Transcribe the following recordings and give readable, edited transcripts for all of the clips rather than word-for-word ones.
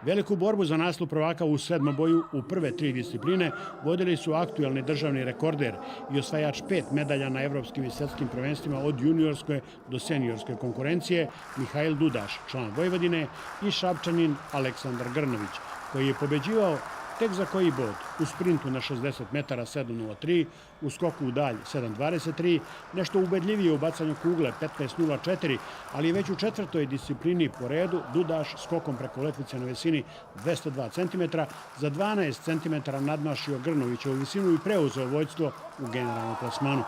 Veliku borbu za naslov prvaka u sedmoboju u prve 3 discipline vodili su aktuelni državni rekorder i osvajač 5 medalja na evropskim i svetskim prvenstvima od juniorske do seniorske konkurencije Mihail Dudaš, član Vojvodine, i Šapčanin Aleksandar Grnović, koji je pobeđivao tek za koji bod u sprintu na 60 metara 7.03, u skoku u dalj 7.23, nešto ubedljivije u bacanju kugle 15.04, ali već u četvrtoj disciplini po redu Dudaš skokom preko letvice na visini 202 cm za 12 cm nadmašio Grnovićevu visinu i preuzeo vođstvo u generalnom klasmanu.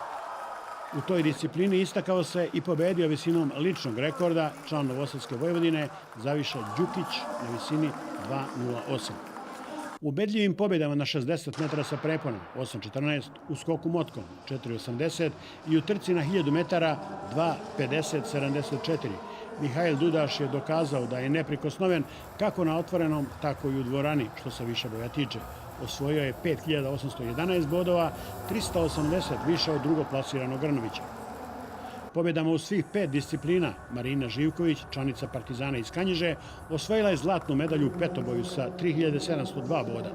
U toj disciplini istakao se i pobedio visinom ličnog rekorda član Novosadske Vojvodine Zaviša Đukić na visini 2.08. U ubedljivim pobjedama na 60 metara sa preponom 8.14, u skoku motkom 4.80 i u trci na 1000 metara 2.50.74. Mihail Dudaš je dokazao da je neprikosnoven kako na otvorenom, tako i u dvorani, što se više boja tiče. Osvojio je 5.811 bodova, 380 više od drugoplasiranog Grnovića. Pobjedama u svih 5 disciplina Marina Živković, članica Partizana iz Kanjiže, osvojila je zlatnu medalju u petoboju sa 3.702 boda,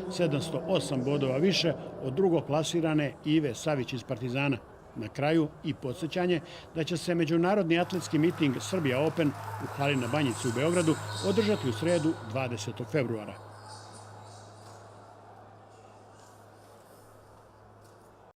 708 bodova više od drugoplasirane Ive Savić iz Partizana. Na kraju i podsjećanje da će se međunarodni atletski miting Srbija Open u hali na Banjici u Beogradu održati u sredu 20. februara.